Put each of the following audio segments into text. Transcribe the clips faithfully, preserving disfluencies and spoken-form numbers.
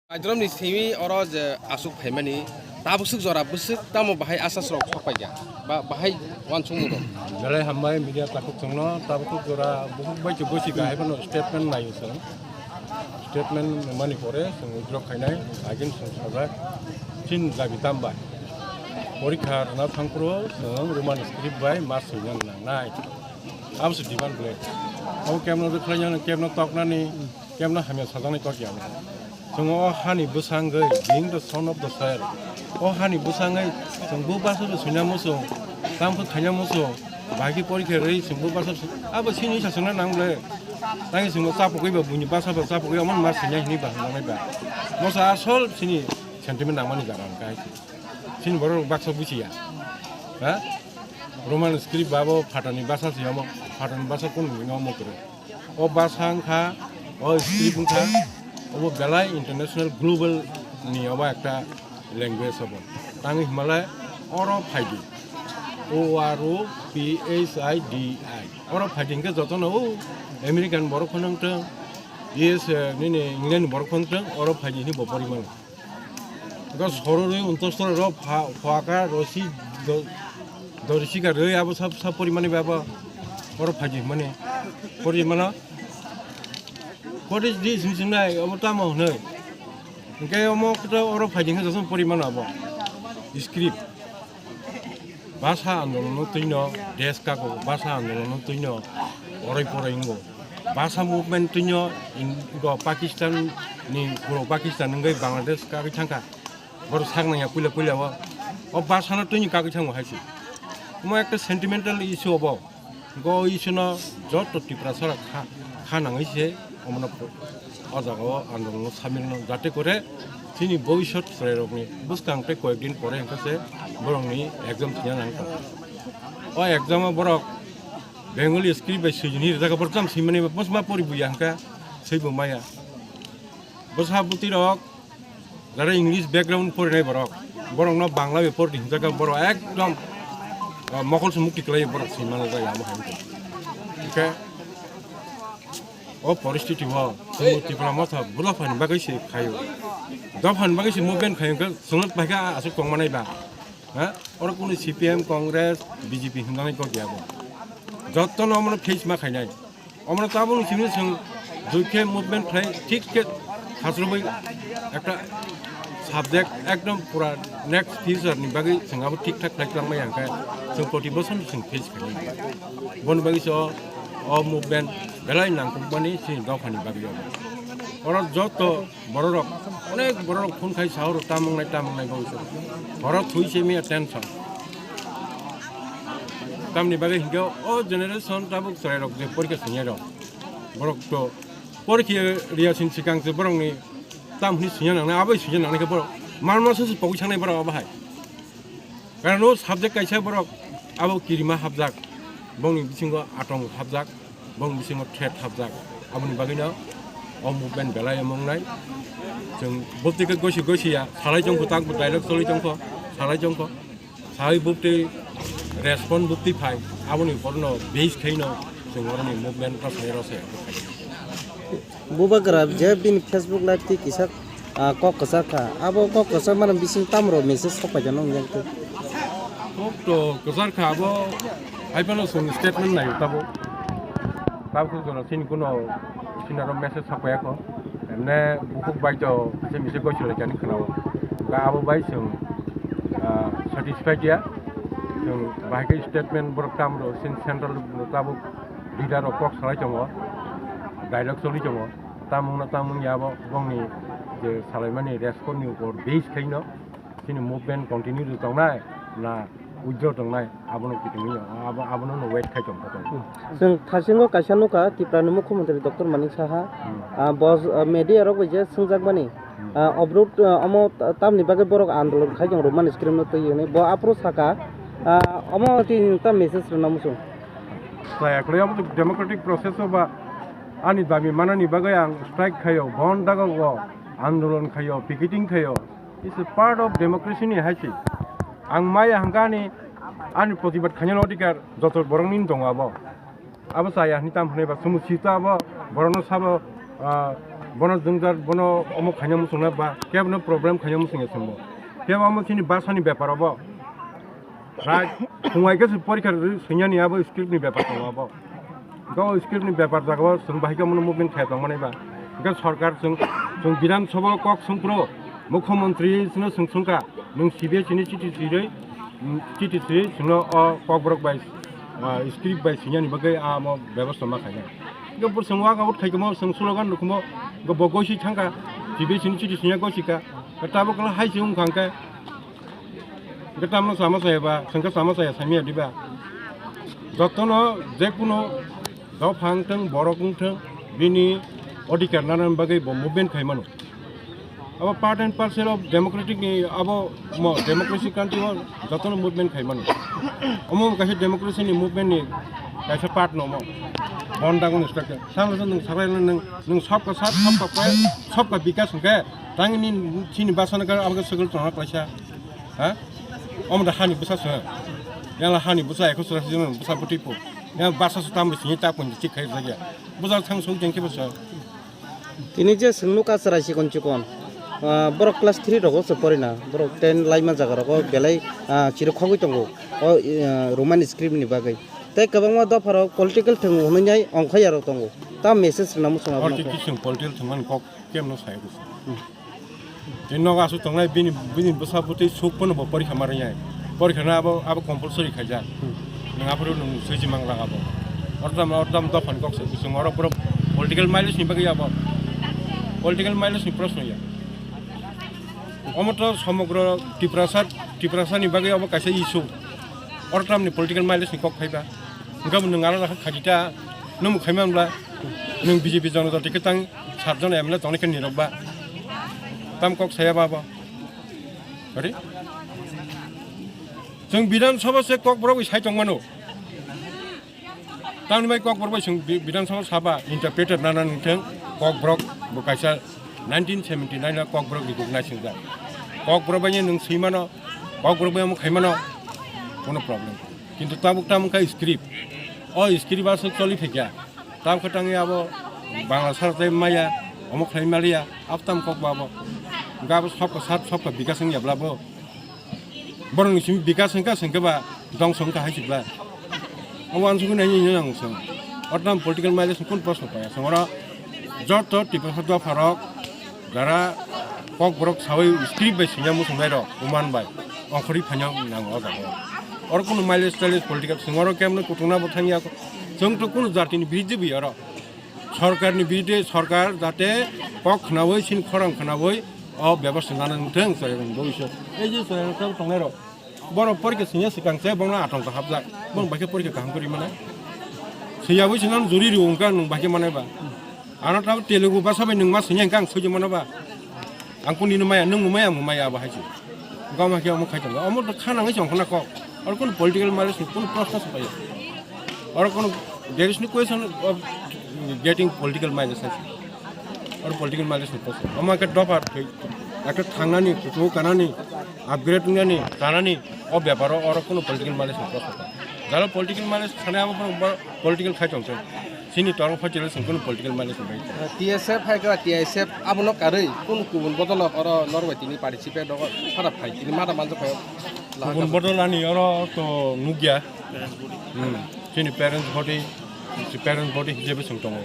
Aidromni simi oro je aswk phaimani, tabuk swk jora bwswk tamo bahai asasrok sok paikha, ba bahai uansukmung rok. Belai hambai media takhuk chwngno, tabuk swk jora bukhuk bai se gosi kahai phano statement naio chwng. Statement mani pore chwng withdraw khainai, agin chwng sajak, chini dabi tam bai. Porikha rwna thangphuru chwng Roman script bai ma swinani nangnai. Abo se demand belai. Abo kemno khlainani, kemno toknani, kemno hamya sajaknai kok ya. Chwng o hani bwsangwi, being the son of the soil. O hani bwsangwi chwng bo bwsa bo swina muchung, tamo khaina muchung, bahai khe porikha rwi chwng bo bwsa bo swi-, abo chini sa swngna nang ble. Tangwi chwng bo chapugwi ba buini bwsa bo chapugwi omo ma swina hini ba hwnjaknai ba. Mosa asol chini sentiment nangmani jaga hwn khe hai se. Chini borok baksa buchiya. Ha? Roman script ba bo phatani bwsa se omo, phatani bwsa kunu hwnwi omo kwrwi. O bwsa wngkha, o script wngkha, obo belai international global ni obo ekta language obo. Tangwi hwnmalai oro phaidi. O R O P H I D I. Oro phaidi hwnkhe jotono o American borok phano wngtong, U S A nini England borok phano wngtong, oro phaidi hwnwi bo pori mano. Ego sororoi untostor ro pha-, phaka rosi do-, dorisika roi abo sab, sab porimani baba oro phaji mani porimano. What is this? Hinwi swngnai, obo tamo hwnwi. Hwnkhe omo khe oro phaji hwnkhe jotono porimano abo. Script. Bhasha andolonno twino desh kago, bhasha andolonno twino oroi poroi wngo. Bhasha movement twino in-, go Pakistan ni, puro Pakistan wngwi Bangladesh kagwi thangkha. Borok sak nangya puila puila o. O bhasha no twino kagwi thango hai se. Omo ekta sentimental issue obo. Go issue no joto Tiprasa rok kha, kha nangwi se omono po-, o jaga o andolon no samil no jate kore chini bhobishyot chwrai rok ni bwskang tei koyek din pore hwnkhe se borok ni exam thwina nang tong. O exam o borok Bengali script bai swijini rijak borok jam swimani bwsma pori buya hwnkhe swi bo maya. Bwsa bwtwi rok Jara English background porinai borok, borokno Bangla bai pori hinjak borok ekdom, ah, mokol se mukti kwlai borok se mano jai amo hai wngkha. Hwnkhe o poristiti o chwng Tipra motha dophani bagwi se khaio. Dophani bagwi se movement khaio hwnkhe chwngno paikha aswk tongmanai ba. Ha? Oro kunu C P M, Congress, B J P hinjanai kok ya bo. Jottono omono face ma khainai. Omono tabukni simi chwng joi khe movement khlai thik khe khasrwbai ekta subject ekdom pura next future ni bagwi chwng abo thik thak khlai twlangmani hwnkhe chwng proti bosor chwng face khainai. Boni bagwi se o, o movement belai nangkukmani chini dophani bagwi o. Oro joto Bororok onek bororok phone khai sao rw tamung nai tamung nai bo horo thui se miya tension. Tamni bagwi hinkhe o generation tabuk chwrairok je porikha swngyarok borok to porikha riya sin sikang se borokni tam hwnwi swngya nangnai abai swngya nangnai khe borok manma se pogwi sangnai borok abo hai. Karon o subject kaisa borok abo kirima hapjak, bongni bisingo atong hapjak, bongni bisingo threat hapjak. Aboni bagwino o movement belai omo wngnai. Chwng bwtwi khe gosi gosi ya, salai chongkho tak bo dialogue choli chongkho, salai chongkho. Sai bwtwi respond bwtwi phai, aboni borno base khaino chwng oroni movement rok sai rw se. Bubagra je bini Facebook live twi kisa, ah, kok kwchar kha. Abo kok kwchar mani bising tamo rok message sok paijak nw wngya khe. Kok to kwchar kha abo, hai phano chwng statement naio tabuk. Tabuk jora chini kuno chini aro message sok paiya kho. Emne bukhuk bai to kisa misa goi chwlai kani khwnao. Ba abo bai chwng, ah, satisfied ya. Chwng bahai khe statement borok tamo rok chini central tabuk leader rok kok salai tongo. Dialogue choli tongo. Tamung no tamung ya bo bongni je salaimani respond ni upor base khaino chini movement continue rw tongnai na withdraw tongnai abono kiting ya abo abono no wait khai tong kha. Chwng thasingo kaisa nukha Tipra ni Mukhyamantri Doctor Manik Saha, hmm, ah, bo, ah, media rok bai je swngjak mani, hmm, ah, obroad, ah, omo ta-, tamni bagwi borok andolon khai tong rwmani screen no twi hwnwi bo aphuru saka, ah, omo tini ta message rwna muchung. Chaya kwlai abo democratic process o ba ani dabi manani bagwi ang strike khaio, bon dago o andolon khaio, picketing khaio. It's a part of democracy ni hai se. Ang maya hwnkha ani, ani protibad khainani odhikar joto borokni tongo abo. Abo chaya hwnwi tamo hwnwi ba chwng sita abo borokno sabo, ah, Bono jwngjal, bono omo khaina muchungna ba kebono problem khaina muchungya chwngbo. Kebo omo chini basani bepar obo. Rai, phungai khe se porikha rwdi, swinyani abo script ni bepar tongo abo. Hwnkhe o script ni bepar jagao chwng bahai khe omono movement khaya tongmani ba. Hwnkhe sorkar chwng, chwng Bidhan Sabha o kok swng phuru, Mukhyamantri chwngno chwng swngkha, nwng C B S E ni chiti swirwi, mm, chiti swirwi chwngno o kokborok bai, ah, script bai swinyani bagwi amo bebosta ma khainai. Hwnkhe bo chwng walk out khaikhe mo, chwng slogan rwkhumo, hwnkhe bo gosi thangkha, C B S E ni chiti swinya gosi kha. Tabuk hai se wngkha hwnkhe. Hwnkhe tamno sama chaya ba, hwnkhe sama chaya samya diba. Jotono jekunu dopha wngthwng, borok wngthwng, bini odhikar nanani bagwi bo movement khai mano. Abo part and parcel of democratic ni abo mo democracy country o jotono movement khai mano. Omo kaisa democracy ni movement ni kaisa part no mo. Bon dagon inspector. Samla nwng sabai nwng, nwng sabka sat, sabka pai, sabka bikas hwnkhe tangni chini basana ka abo circle tongna kaisa. Ha? Omo da hani bwsa se. Yala hani bwsa ekho sura sijin bwsa bwtwi po. Ya basa su tam sini ta pon tik khai jagya. Bwsa thang sok jeng khe bwsa. Tini je sengno ka chwrai chikon chikon. Ah, borok class three rogo se porina. Borok ten laima jaga rogo belai, ah, chiri khogwi tongo. O, ah, Roman script ni bagwi. Tei kwbangma dopha rok political thwng hwnwi nai ongkhai ya rok tongo. Ta message rwna muchung Or abono. Ki kising political thwngmani kok kemno sai bwsa. Hmm. Tei nogo aswk tongnai bini, bini bwsa bwtwi suk phano bo porikha ma rwnai. Porikha no abo, abo compulsory khaijak. Hmm. Nwng aphuru nwng swiji mang laga bo. Ortam, ortam dophani kok se bising oro pura political mileage ni bagwi abo. Political mileage ni proshno ya. Omo to somogro Tiprasa, Tiprasa ni bagwi abo kaisa issue. Ortam ni political mileage ni kok phaiba. Hwnkhe bo nwng alada kha khajita, nwng bo khaima wngla, nwng B J P jonojati khe tang sat jon M L A tongnai khe nirok ba. Tam kok saya ba bo. Ari? Chwng Bidhan Sabha se kok borok bai sai tong mano. Tamni bai kok borok bai chwng Bi-, Bidhan Sabha saba interpreter nana nungthwng kok borok bo kaisa nineteen seventy nine o kok borok recognize wngjak. Kok borok bai nwng swi mano, kok borok bai omo khai mano, kono problem. Kintu tabuk tamo kha script. O script aswk choli thekya. Tabuk khe tangwi abo Bangla sar tei maya, omo khlai maliya, abo tamo kok ba abo. Hwnkhe abo sabka sat, sabka bikas wngya bla bo. Borokni simi bikas wngkha, swngkhe ba dongso wngkha hai chibla. Abo uansukgwi naini hwnwi ang swng. Oro tamo political mileage ni kunu proshno paiya. Swng oro joto Tiprasa dopharok, jara kokborok sawi script bai singya muchungnairok, uman bai ongkhorwi phaina nango o jaga o. Oro kunu mileage tileage political swng oro kemno kuchukna bo thangya. Chwng to kunu jatini biruddhe bai oro. Sorkarni biruddhe, sorkar jate kok khnaui, chini khorang khnaui, o bebosta nana wngthwng, chwrairokni bagwi se. Ei je chwrairok tabuk tongnairok, borok porikha singya swkang se, bono atongkha hapjak, borok bai khe porikha kaham kwrwi mano. Siyabwi se nang juri rw wngkha, nwng bai khe manai ba. Ano tabuk Telugu basa bai nwng ma singya hwnkhe ang swiwi mano ba. Ang kunu nini maya, nwng bo maya, ang bo maya, abo hai se. Gama khe omo khai tongo. Omo to kha nangwi se ongkhorna kok. Oro kunu political mileage ni kunu proshno se paiya. Oro kunu there is no question of getting political mileage hai se. Oro political mileage ni proshno. Omo khe dopha thwi, ekhe thangnani, kuchuk kanani, upgrade wngnani, kanani, o beparo oro kunu political mileage ni proshno. Jalo political mileage sanai abo borok political khai tongthung. Chini torong phaitilo chwng kunu political mileage bai. T S F hai khe T S F abono karwi kunu kubun bodolok oro norbai tini participate rogo sara phai tini mata manjak phai. Kubun bodol ani oro to nukya. Hmm. Chini parents body, si parents body hisabe chwng tongo.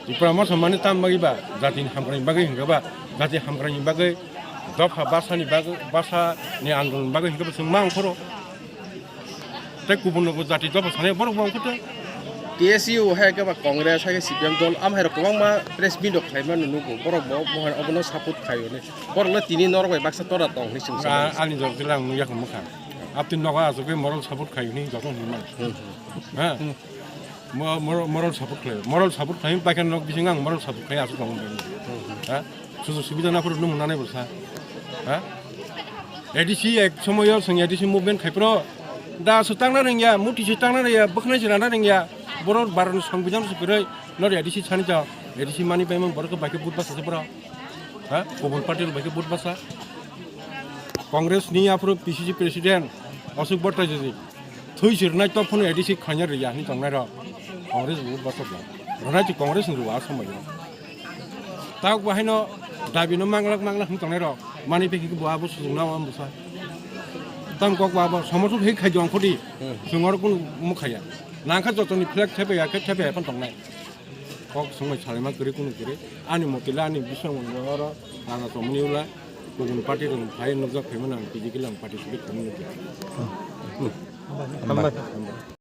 Ipra mosa mani tam bagwi ba, jatini hamkrai bagwi hwnkhe ba, jati hamkrai bagwi, dopha basani bagwi, basani andolon bagwi hwnkhe ba chwng ma ongkhoro. Tei kubun rokbo jati dopha sanai borok bo wngkha tei. T S U hai khe ba Congress hai khe C P M dol am hai rok kwbangma press meet rok khlai mano nugo, borok bo mohai obono support khai hwnwi. Borok no tini norok bai baksa tora tong hwnwi chwng Ah, sabai. Ani jora tila ang nukya khe mwkha. Abtwi nogo achugwi moral support khai hwnwi joto hwnwi mano. Hmm. Ha? Hmm. Mo-, moral, moral support khlai. Moral support khlai, paikha nok bising ang moral support khlai aswk tong. Hmm. Ha? Sujog subida naphuru nung nanai bwsa. Ha? A D C ek somoyo chwng A D C movement khai phuru da se tangna rwngya, muti se tangna rwngya, bwkhnai se rana rwngya. Borok baroni songbijan se kwrwi, nor A D C sani jao, A D C mani paimang borok bai khe vote basa se borok. Ha? Kubun party bai khe vote basa. Congress ni aphuru P C C president Ashok Bhattacharya. Thwi se rwnai tok phano A D C khlaina rwya hwnwi tongnai rok. Congress bo bwsajak. Rwnai se Congress ni rw a somoio. Tabuk bo haino dabi no manglak manglak hwn tongnai rok. Mani pekhi bo abo sujung nang amo bwsa. Tam kok bo abo somoso hik khai jong khodi. Hmm. Sungor kunu mukhaya. Nangkha jotoni flag thepe ya khe thepe ya phano tongnai. Kok sungmai salaima kwrwi kunu kwrwi. Ani motila ani bisong oro raja tomni ula. Kubun party rok phai nukjak phaimani ang physically ang participate khaimani nukjak. Hambai.